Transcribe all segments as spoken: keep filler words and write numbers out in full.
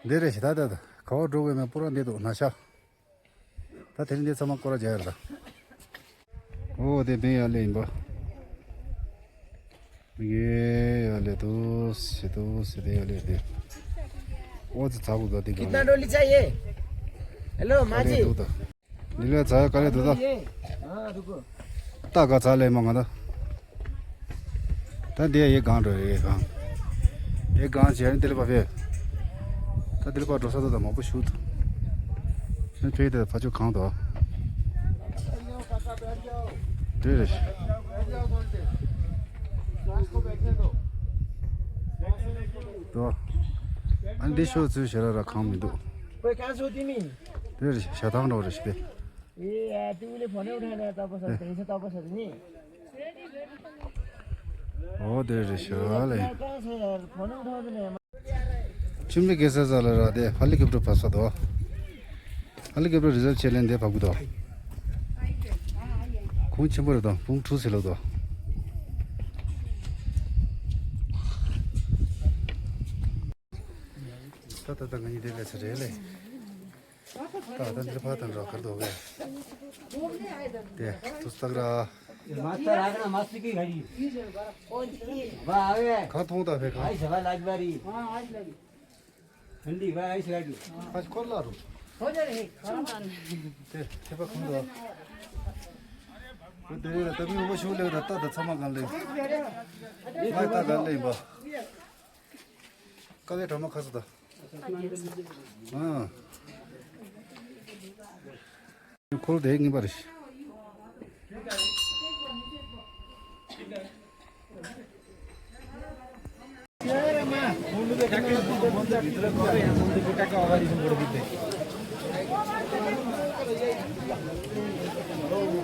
འདི་རེད་ཤི་ད་ད་ད། ག་བ་འགྲོ་དགོས་མེད་པུ་ར་འདི་འདུག་ན་ཤ། ད་དེ་རིང་འདི་ཚང་མ་སྐོར་ར་རྒྱག་ཡ་རེད་ད། ཨོ་དེ་འདི་ཡ་ལེ་ཡིན་པ། ཡེ་ཡ་ལེ་དུ་སི་དུ་སི་དེ་ཡ་ལེ་དེ། ཨོ་ཙི་ཚ་གུ་ད་དེ་ག་कितना ट्रॉली चाहिए? हेलो माँ जी। འདི་ལས་ཚ་ཡ་ག་ལེ་དུ་ད། हाँ रुको। ད་ག་ཚ་ལེ་མ་ང་ད། ད་འདི་ཡི་སྒང་འགྲོ་ཡི་སྒང་། ཡི་སྒང་བྱས་ནས་དེ་ལ་པ་ཕེབས། ད་དེ་ལ་པ་འགྲོ་ས་ད་ད་མང་པོ་ཞུ་ཐུབ། ཕེབས་དེ་ཕ་ཆུ་གང་དོ། འདི་རེད། དོ། ཨ་འདི་ཤོག་ཚུལ་ཞེ་ར་ར་གང་མི་འདུག कोई कहाँ से होती नहीं? འདི་རེད་ཞྭ་ཐང་འགྲོ་རེད་ཤི་དེ། ए यार, तू बोले फोन उठाने आता बस, तेरे से तो बस नहीं। ཨོ་དེ་རེད་ཤག་ལེ། कहाँ से यार, फोन उठाओ तो नहीं। ཁྱིམ་ལ་གེ་སར་ས་ལ་ར་དེ་ཧེ་ལི་ཀོབ་ཊར་ཕབ་ས་དོ། ཧེ་ལི་ཀོབ་ཊར་རི་ཛརབ་བྱེད་ལེན་དེ་ཕབ་གི་དོ། ཁུངས་ཆེན་པོ་རེད་དོ། ཕུང་ཁྲུ་སི་ལོ་དོ། ད་ད་ད་ང་གཉིས་དེ་ལས་ཚེ་རེད་ལེ། ད་ད་འདིར་ཕ་དང་ར་ཁར་དོ་བས། དེ་དུ་སྟག་ར། मास्टर आ गया, मास्टर की घड़ी। वाह, आ गए। कहाँ थोंगता फे कहाँ? आई सवा लाजवारी। हाँ, आज लगी। ठंडी, वाह, आइस लगी। आज खोल ला रो। हो जा रही। ते, ते पर खोल ला। वो दे रहा, तभी वो शू ले रहा था, तो समा कर ले। मैं तो कर ले बा। कल ये ड्रामा खा सकता। हाँ। खोल दे, नहीं बारिश।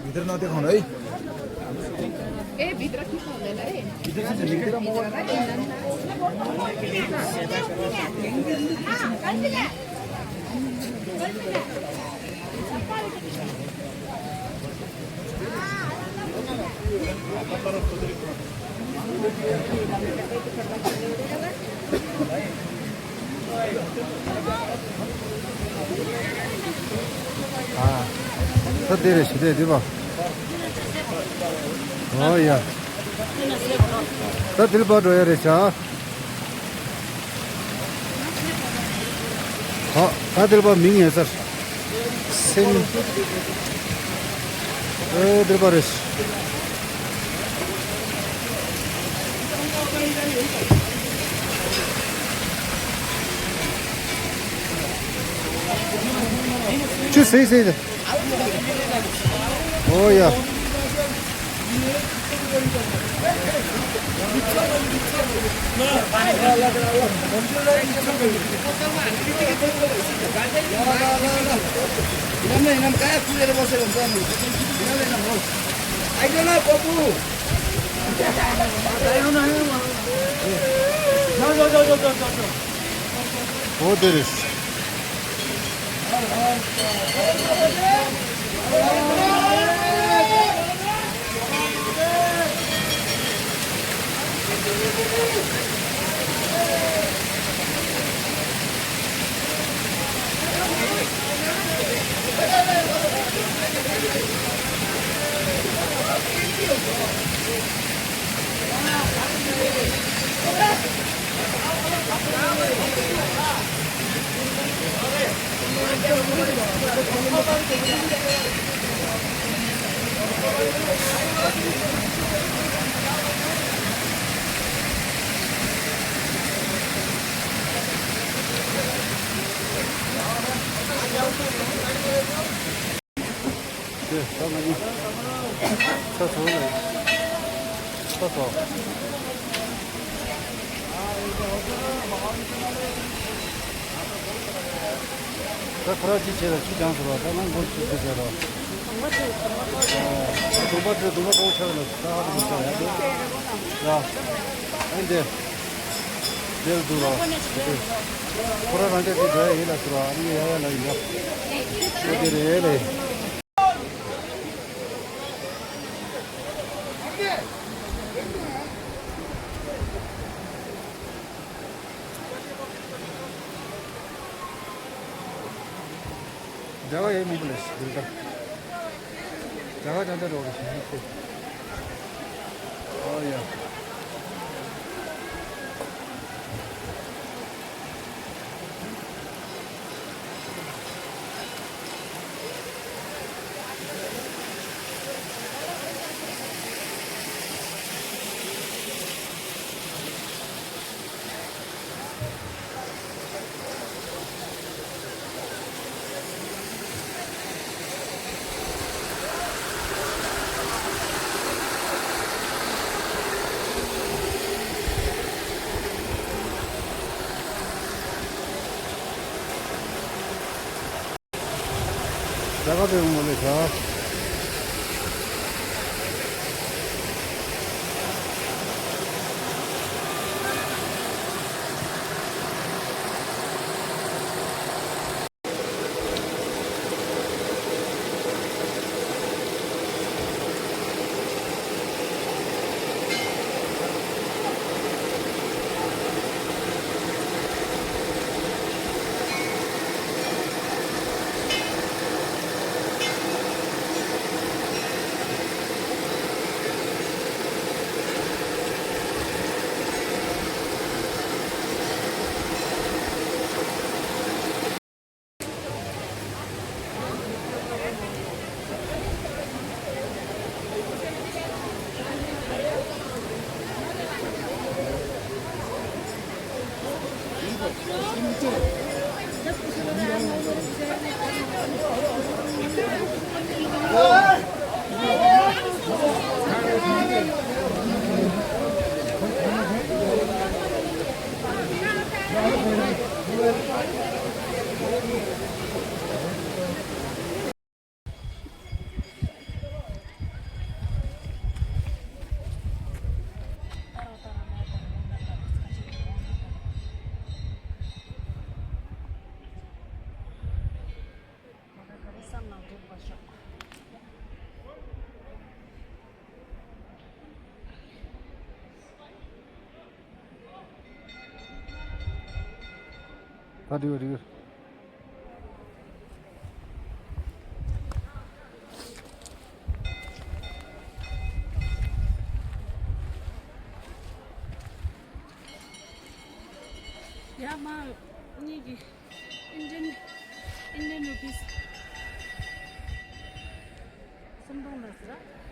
इधर ना दिखाओ ना, ए। ए, भीतर की फोन है ना रे? इधर से चलिए। ད་དེ་རེ་ཞི་བདེ་འདི་བ། ཨོ་ཡ། ད་དིལ་བ་འགྲོ་ཡ་རེད་ཤག་ད་ད་དིལ་བ་མིང་ཡོད་སར། སེམས། ཨོ་དིལ་བ་རེད། ཆུ་སེ་སེ་རེད། ཨོ་ཡ། ཨོ་དེ་རེད། དེ་ད་ང་གཉིས་ཚ་སོང་ལ་ཚ་སོང་། ད་ཁ་ར་ཅི་བྱས་ལ་ཅི་ཀྱང་ཟེར་བ་ད་ང་མགོ་ཅི་ཅི་ཟེར་རོ། ད་དུང་པ་དེ་དུང་པ་གྲོགས་ཆགས་ལ་ད་ཧ་ལས་མི་ཆགས་ཡ་དེ། ཡ། ཨ་འདི། དེར་འདུག་ལ། ཁོ་ར་རང་ཅག་དེ་འགྲོ་ཡ་ཡིན་ལ་ཟེར་བ་ཨ་ནི་ཡ་ཡ་ལ་ཡིན་ད། དེ་དེ་རེད་ལེ། རྒྱ་གར་ཡོད་མི་འདུག་ལ་ཞིག་འདུག་རྒྱ་གར་ཅང་ཅང་རོགས་ལ་ཞིག་འདུག་ཨོ་ཡ། ཟ་ག་དེ་ཡོང་མ་ལེ་ཤ། ད་འགྲིག་འགྲིག་ཡ་མ་གཉིས་ཀྱི་Indian Indian rupees སུམ་སྟོང་ལ་ཟེར།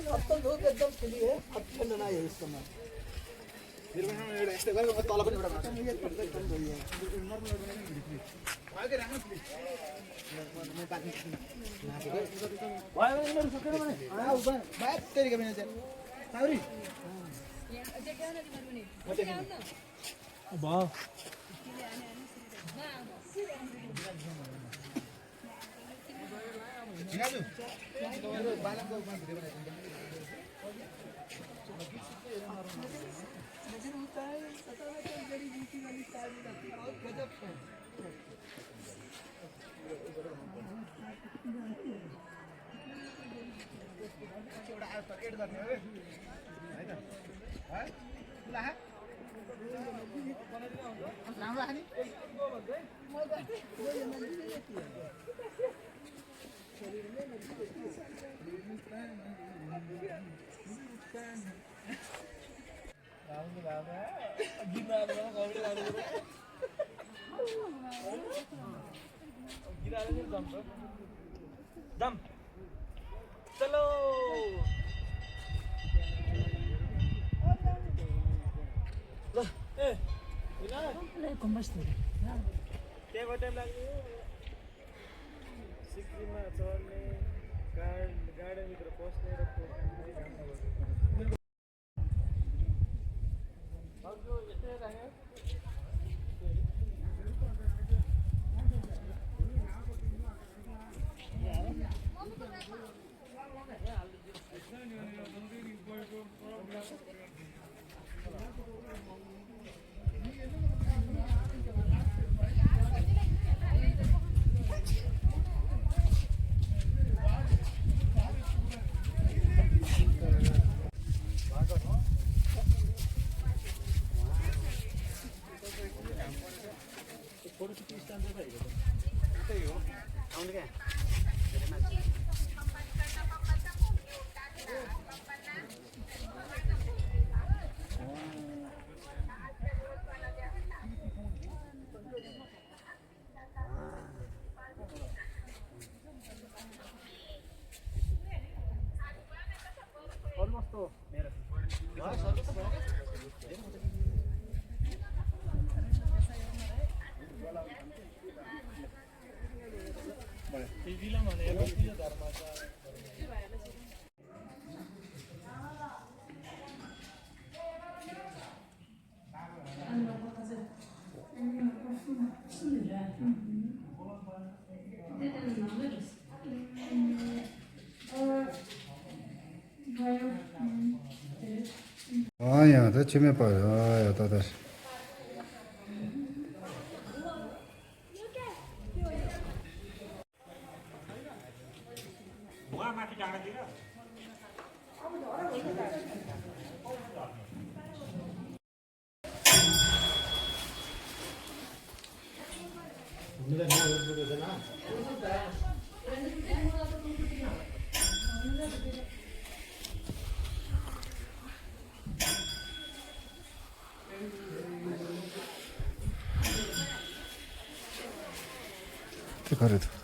अब तो धूप एकदम खिली है, अब ठंड ना है इस समय। दम। चलो। ल, ए, होइन? ले, कम्बस दे। त्यहाँबाट टाइम लाग्ने हो। सिक्किममा चढ्ने, गार्ड-, गार्डनभित्र पस्ने र खोज्ने। ཨ་ཡ། ད་ཆི་མེད་པ། ཨ་ཡ། ད་ད། དེ་ག་རེད།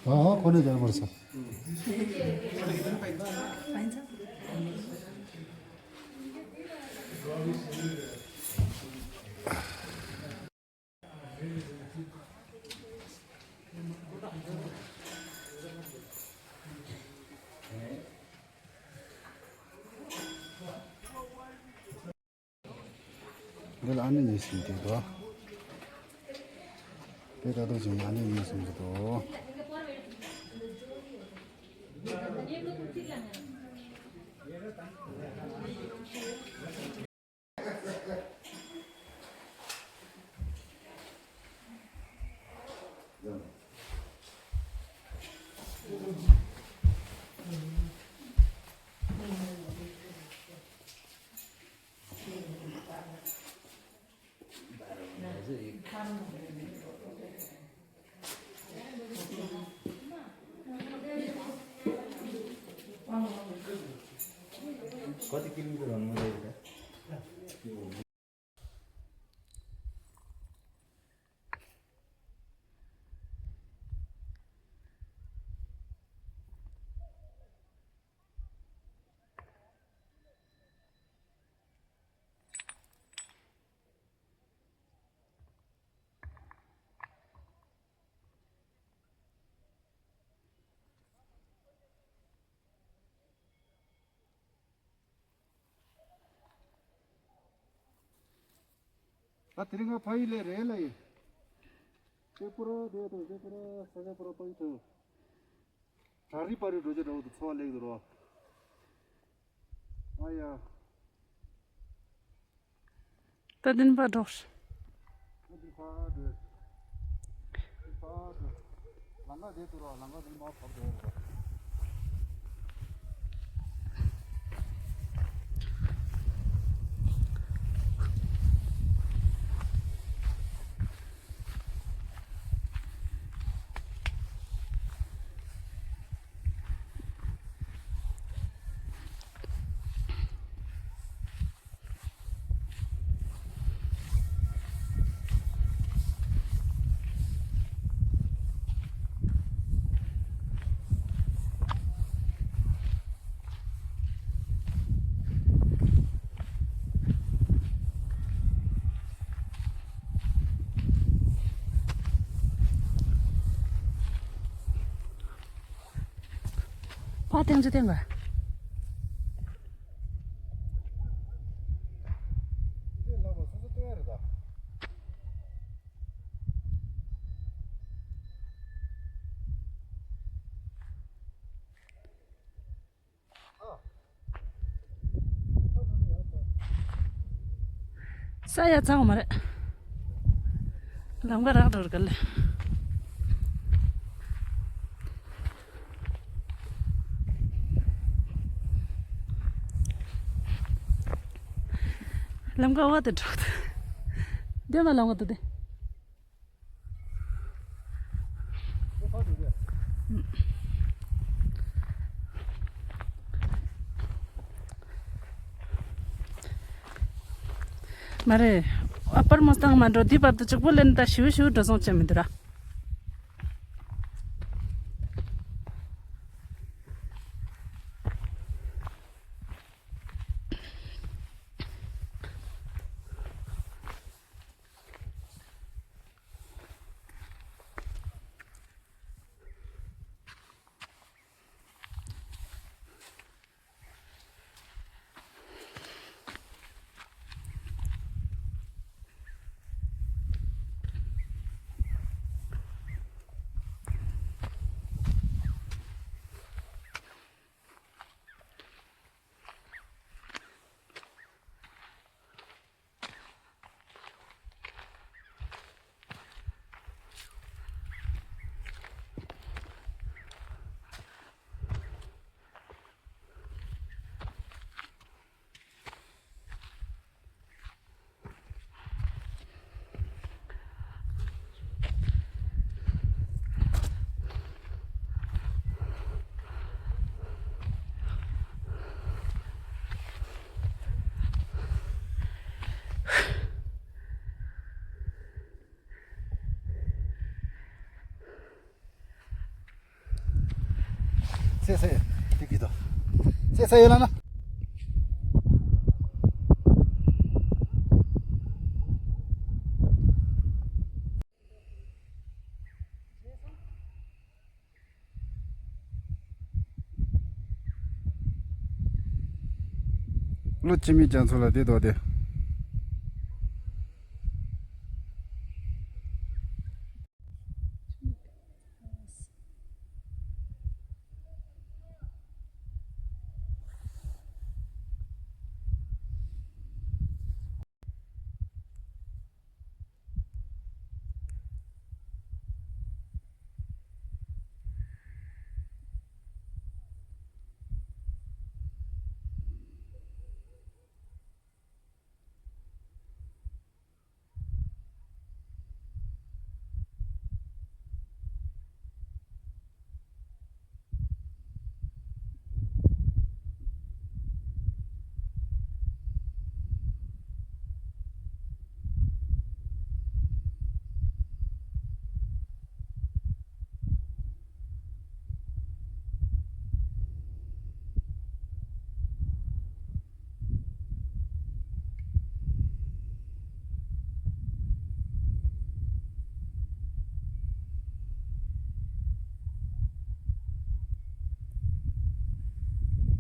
हाँ, हाँ, कोने जाना पड़ सकता। འདི་ལ་ཨ་ནི་གཉིས་ཟིན་དེ་འདུག་དེ་ལྟ་དུས་ཀྱང་ཡང་ནས་ངས་གསུངས་ཀྱི་འདུག་ད་དེ་རིང་ང་ཕ་ཡུལ་ལ་རེད་ལ་ཡིན། ཅེ་པུ་ར་དེ་དང་ཅེ་པུ་ར་ས་ཆ་པུ་ར་ཕ་ཡུལ་དང་། བྲག་རི་པ་རི་འགྲོ་ཆ་འདྲ་བོ་དང་འཚོ་བ་ལེགས་འདུག་རོ། ཨ་ཡ། ད་དེ་ནས་ཕར་འགྲོ། ད་དེ་ཕར་འགྲོ། དེ་ཕར་འགྲོ། ལམ་ཁ་དེ་ཐུག་རོགས། ལམ་ཁ་དེ་མར་བབས་འགྲོ་རོགས། ཕ་ཐེངས་ཚོ་ཐེངས་ག་ས་ཡ་ཚང་མ་རེད། ལམ་ཁ་རག་འགྲོ་ར་ག་ལེ། ལམ་ཁ་བ་དེ་འགྲོ་དེ། འདི་མ་ལམ་ཁ་དེ་དེ། མ་རེད། ཨ་པར་མོ་སྟངས་མ་འགྲོ། འདི་བར་དུ་གཅིག་པོ་ལེན། ད་ཞུ་ཞུ་འགྲོ་སོང་བྱས་མི་འདུག་ར། སེ་སེ་ཡོད་ལ་ན། ལོ་ཆི་མི་རྒྱ་མཚོ་ལ་བསྡད་དོ་དེ།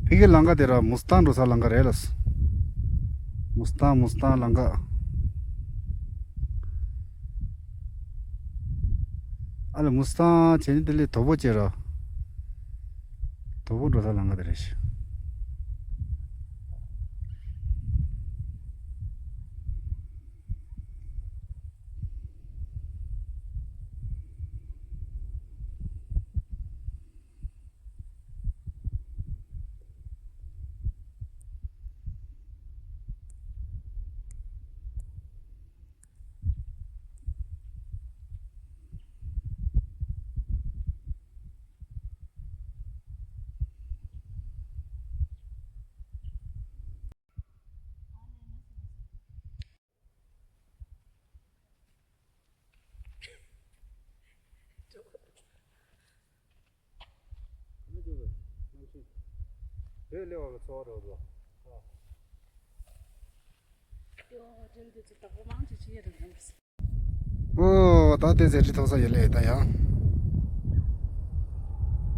ཕ་གི་ལམ་ཁ་དེ་ར་མུ་སི་ཐང་འགྲོ་ས་ལམ་ཁ་རེད་ལགས། མུ་སི་ཐང་མུ་སི་ཐང་ལམ་ཁ། ཨ་ལ་མུ་སི་ཐང་བྱས་ནས་དེ་ལས་དོ་པོ་བྱས་ར། དོ་པོ་འགྲོ་ས་ལམ་ཁ་དེ་རེད་ཤག། ཨོ། ད་དེ་ཚེ་རི་མཐོ་ས་ཡོད་ལེ་ད་ཡ།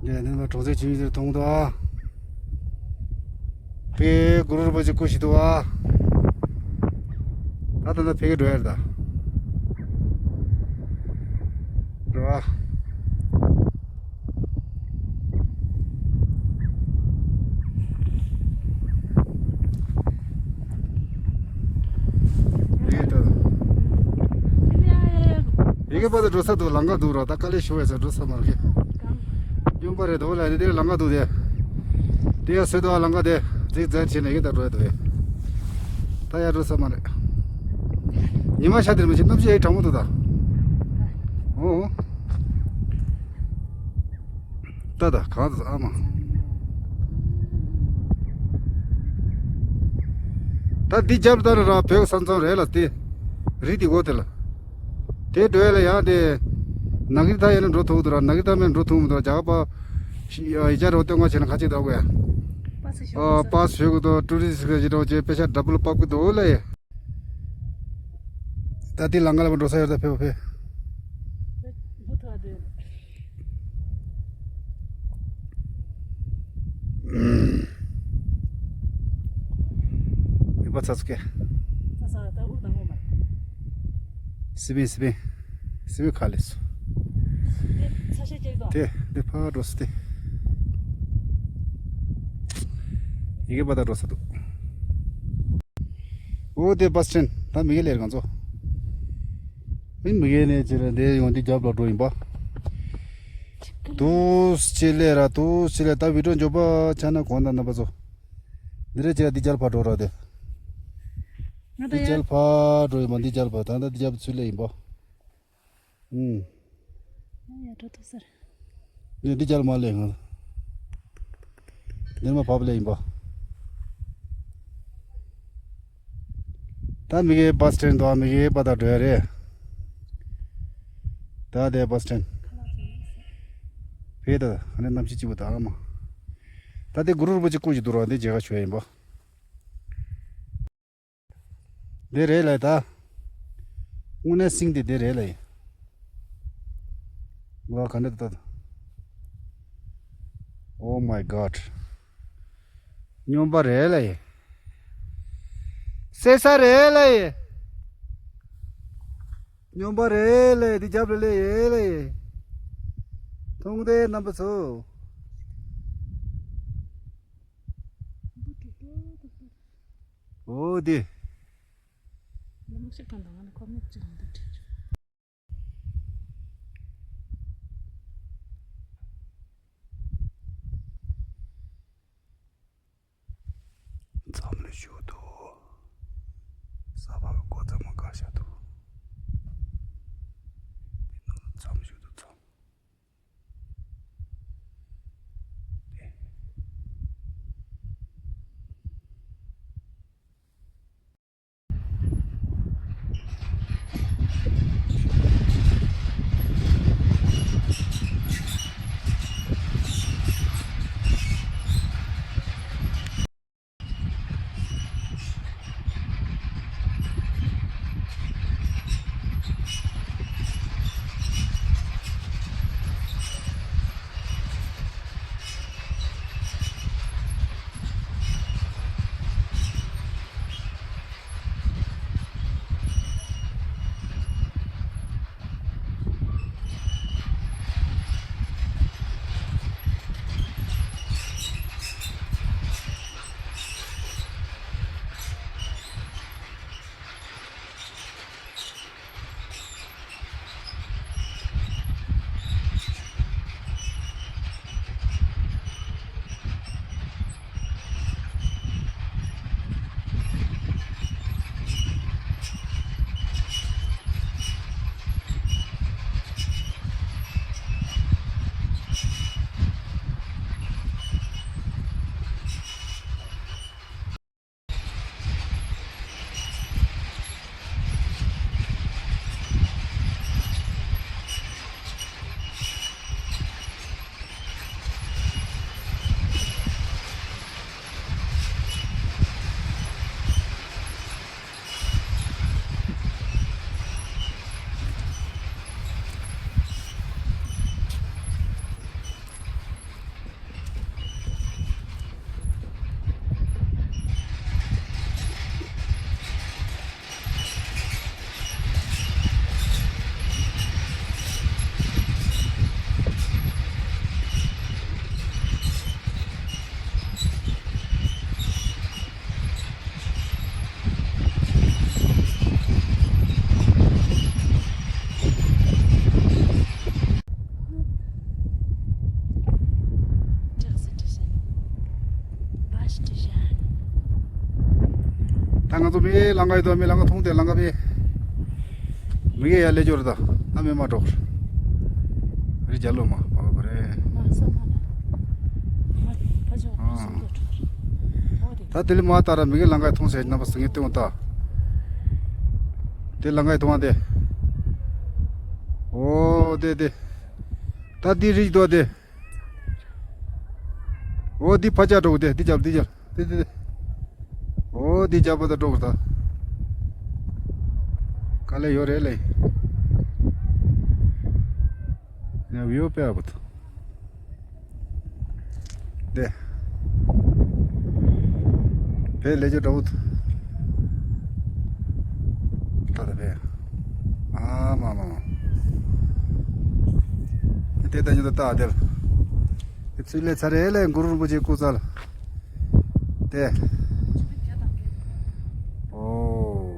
ཡ་ནི་མ་གྲོང་གསེབ་ཆུང་ཆུང་ཚོ་མཐོང་འདུག་ཨ། དཔེ་གུ་རུ་རིན་པོ་ཆེ་སྐུ་ཞིག་འདུག་ཨ། ད་ད་ད་ཕ་གི་འགྲོ་ཡ་རེད་ད། འགྲོ་ཨ། ཡི་གེ་ད། ཡི་གེ་པ་ད་འགྲོ་ས་འདུག་ལམ་ཁ་འདུག་ར་ད་དཀའ་ལས་ཞུ་བས་ས་འགྲོ་ས་མ་རེད། སྨྱོན་པ་རེད་དོ་ལ་རེད་དེ་ལམ་ཁ་འདུག་དེ། དེ་ཡ་སོད་དོ་ལམ་ཁ་དེ་རྫིག་རྫིག་བྱས་ནས་ཡི་གེ་ད་འགྲོ་ཡ་འདུག་ཡ། ད་ཡ་འགྲོ་ས་མ་རེད། ཉི་མ་ཤར་དེར་མི་ཆེ་གནམ་གཤིས་ཡ་གྲང་མོ་འདུག་ད། ཨོ། ད་ད་གང་ཟེར་ཨ་མ། ད་འདི་རྒྱབ་ལྟ་ར་ར་བོད་ས་མཚམས་རེད་ལ་དེ། རི་དེ་འོ་དེ་ལ། དེ་འགྲོ་ཡ་ལ་ཡང་དེ། ནག་གི་ད་ཡ་ན་འགྲོ་ཐུབ་འདུག་ར་ནག་གི་ད་མེད་འགྲོ་ཐུབ་མི་འདུག་རྒྱ་གར་པ། ཡི་ཅག་རོ་སྟོན་ཁ་བྱས་ན་ཁ་ཅིག་ད་དགོས་ཡ། པ་སི་ཞོག་ཨ་པ་སི་ཞོག་གི་འདུག་ཊུ་རི་སི་ཊི་གི་ཞིག་འགྲོ་བྱས་པེ་ཤ་ཌབ་ལ་པབ་གི་འདུག་ལ་ཡ། ད་དེ་ལམ་ཁ་ལ་འགྲོ་ས་ཡོད་ད་ཕེབས་ཕེབས། མི་པ་ཚ་ཚུགས་ཀྱི། སི་པིན་སི་པིན། སི་པིན་ཁ་ལས་སོ། དེ་དེ་ཕར་འགྲོ་ས་དེ། ཡི་གེ་པ་ད་འགྲོ་ས་འདུག་ཨོ་དེ་བྷ་སི་སི་ཊེན་ད་མི་གེ་ལེར་གང་ཚོ། མི་མི་གེ་ནས་ཅི་ར་འདི་ཡོང་འདི་རྒྱབ་ལ་འགྲོ་ཡིན་པ། དུས་ཅི་ལེ་ར་དུས་ཅི་ལེ་ད་བི་ཌིའོ་མགྱོགས་པ་ཆ་ན་གོང་ད་རྣམ་པ་ཚོ། འདི་རེ་ཅི་ར་འདི་རྒྱབ་ཕར་འགྲོ་ར་དེ། ང་ད་འདི་ཡ། རྒྱབ་ཕར་འགྲོ་ཡིན་པ་འདི་རྒྱབ་ཕར་ད་ད་འདི་རྒྱབ་ཚུལ་ལེ་ཡིན་པ། ཨུམ། ཡ་འགྲོ་ཐུབ་ས་རེད། ནས་འདི་རྒྱལ་མ་ལས་ང་། འདིར་མ་བབ་ལས་ཡིན་པ། ད་མི་གའི་བྷ་སི་སི་ཊེན་དང་མི་གའི་པ་ད་འགྲོ་ཡ་རེད། ད་དེ་བྷ་སི་སི་ཊེན། ཕེ་ད་ཧ་ནས་གནམ་གཤིས་སྐྱིད་པོ་ད་ཨ་མ། ད་དེ་གུ་རུ་རིན་པོ་ཆེ་སྐུ་ཞིག་འདུག་ར་འདི་མཇལ་ཁ་ཞུ་ཡ་ཡིན་པ། འདི་རེད་ལ་ད། དངོས་གནས་སིང་དེ་འདི་རེད་ལ་ཡིན། ང་ག་འདྲ་ད། Oh my God. སྨྱོན་པ་རེད་ལ་ཡིན། སེ་ས་རེད་ལ་ཡིན། སྨྱོན་པ་རེད་ལ་ཡིན་འདི་རྒྱབ་ལ་ལ་ཡིན་ལ་ཡིན། མཐོང་དེ་རྣམ་པ་ཚོ། འོ་དེ། མཚམས་ལ་བཞུགས་འདུག་ས་ཕག་གི་སྒོ་ཚང་མ་བཀག་བཞག་འདུག་དེ་ནང་ལ་མཚམས་བཞུགས་འདུག་མཚམས། ད་ང་ཚོ་མི་ལང་ཀ་ཡོད་དོ། མི་ལང་ཀ་མཐོང་དེ་ལང་ཀ་མི། མི་གེ་ཡ་ལེ་ཅོར་ད། ཨ་མེ་མ་གྲོགས། རི་རྒྱ་ལོ་མ་བ་བ་རེ། ད་དེ་ལི་མ་ད་ར་མི་གེ་ལང་ཀ་མཐོང་ཟེར་ན་པ་སེང་གེ་སྟོན་ད། དེ་ལང་ཀ་མཐོང་བ་དེ། ཨོ་དེ་དེ། ད་དེ་རི་དོ་དེ། ཨོ་དེ་ཕ་ཅག་གྲོགས་དེ་དེ་རྒྱབ་དེ་རྒྱབ། དེ་དེ་དེ། ཨོ་དེ་རྒྱབ་པ་ད་གྲོགས་ད། ག་ལེ་ཡོད་རེད་ལེ། ཡ་བིའུ་དཔེ་ཡག་པོ་འདུག་དེ། བེ་ལེ་ཅོ་འདྲ་བོ་འདུག་ད་ད་བེ། ཨ་མ་མ་མ། དེ་ད་ཉི་ད་ད་དེ། དེ་ཚུལ་ལས་ཚ་རེ་ལས་གུ་རུ་རིན་པོ་ཆེ་སྐུ་ཚ་ལ། དེ། ཨོ།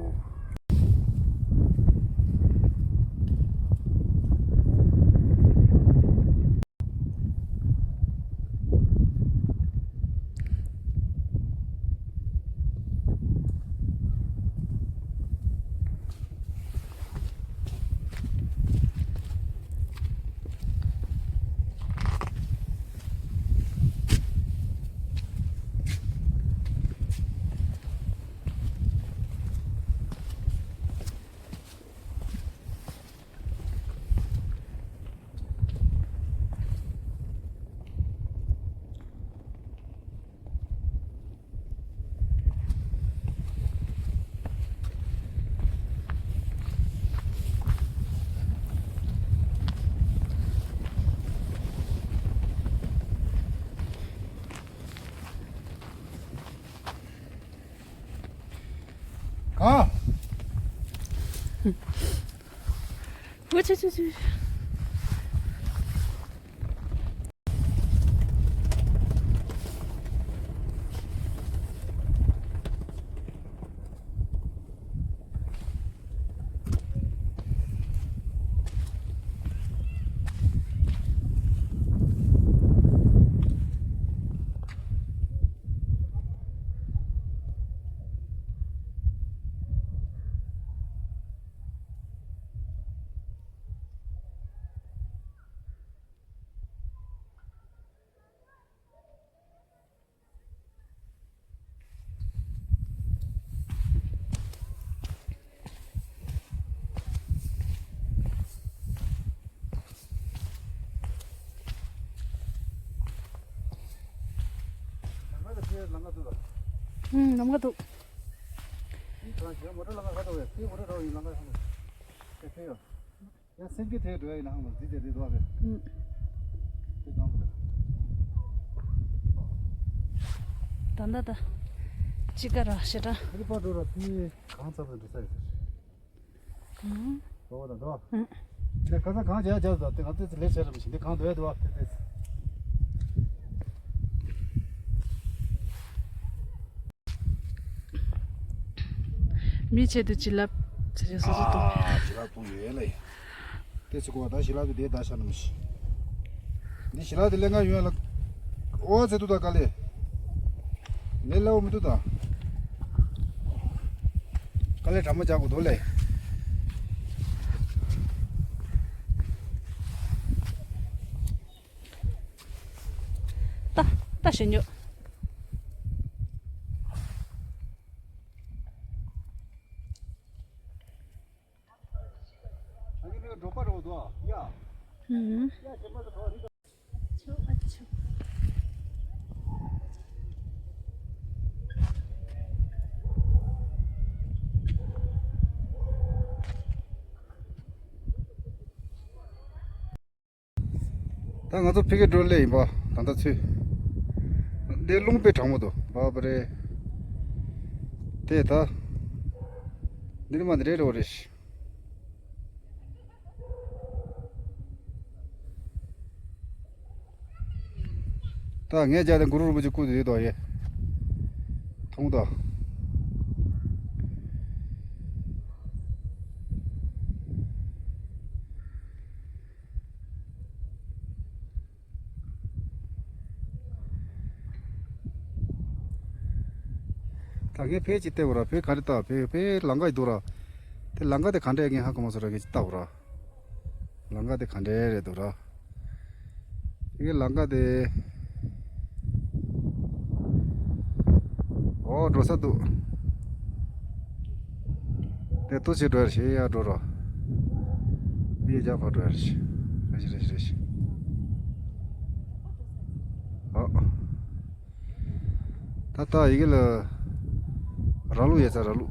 གང་། ཨུ་ཆུ་ཆུ་ཆུ། ལམ་ཁ་འདུག་ཡང་སེང་གེ་དེ་འགྲོ་ཡ་ཡིན་ན་ཧང་ལ་འདི་དེ་རེད་འདུག་གས། ད་ད་ད། ཅི་ག་ར་ཞེ་དྲག་ཨ་རི་པ་འགྲོ་ར་ཕི་གང་ཚབ་ལ་འགྲོ་ས་ཡོད་ཟེར། ཨང་། འགྲོ་བ་དང་འགྲོ། ཨང་། དེ་ཁ་སང་གང་བྱས་བྱས་ཟ་དེ་ང་ཚོས་ལས་བྱས་ར་མི་ཤེས་འདི་གང་འདོད་འདུག་བ་དེ་དེ། མི་ཆེད་དུ་བྱིན་རླབས་ཟེར་བྱས་སོ་སོ་གཏོང་། ཨ་བྱིན་རླབས་གཏོང་ཡོད་ལེ། དེ་ཚེ་ཀོ་བ་ད་བྱིན་རླབས་དེ་དེ་ད་ཤ་ནམ་ཤི། འདི་བྱིན་རླབས་དེ་ལེན་ག་ཡོང་ལ། ཨོ་ཚེ་ཏུ་ད་དཀའ་ལས། ལས་སླ་བོ་མི་འདུག་ད། དཀའ་ལས་དྲག་མོ་རྒྱག་དགོས་འདུག་ལེ། ད་ད་ཞེ་ཉོ། ཨུམ། ད་ང་ཚོ་ཕ་གིར་འགྲོ་ལེ་ཡིན་པ། ད་ལྟ་ཚུད། འདི་རླུང་དཔེ་གྲང་མོ་འདུག་བ་བ་རེད། དེ་ད། འདི་ནི་མ་འདི་རེད་རེད་བ་རེད། ད་ངས་བྱས་ཏེ་གུ་རུ་རིན་པོ་ཆེ་སྐུ་དེ་དོ་ཡེ། མཐོང་དོ། ད་ངས་ཕལ་ཅིག་བལྟས་པ་ར། ཕལ་ག་རེ་ལྟ། ཕལ་ཕལ་ལམ་ཁ་ཡི་འདུག་ར། དེ་ལམ་ཁ་དེ་ག་འདྲས་ངས་ཧ་གོ་མ་སོང་ར། ངས་ཅིག་ལྟ་བ་ར། ལམ་ཁ་དེ་ག་འདྲས་རེད་འདུག་ར། ངས་ལམ་ཁ་དེ། ཨོ་འགྲོ་ས་འདུག་དེ་ཏུ་ཆེ་འགྲོ་ཡར་ཤེས་ཡར་འགྲོ་ར། མི་རྒྱ་ཕར་འགྲོ་ཡར་ཤེས། རེ་ཞིག་རེ་ཞིག་རེ་ཞིག་ཨོ། ད་ལྟ་ཡི་གེ་ལ་ར་ལུག་ཡོད་ས་ར་ལུག་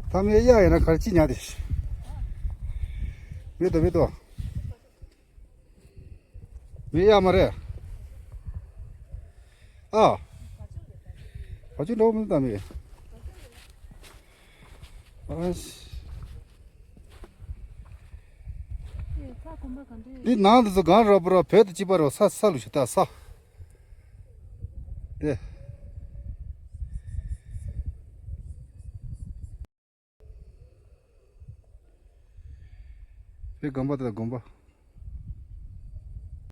ད་མི་གཡག་ཡིན་ན་གར་ཅི་ཉག་དེ། མི་དོ་མི་དོ། མི་གཡག་མ་རེད། ཨ། བ་ཅུ་འདྲ་བོ་མི་ད་མི། ཨ་ཤི། འདི་ནང་དུ་ཚོ་གང་ར་པོ་ར་བོད་དུ་གཅིག་པ་ར་ས་ས་ལུ་ཞིག་ད་ས། དེ། དེ་དགོན་པ་དེ་དགོན་པ།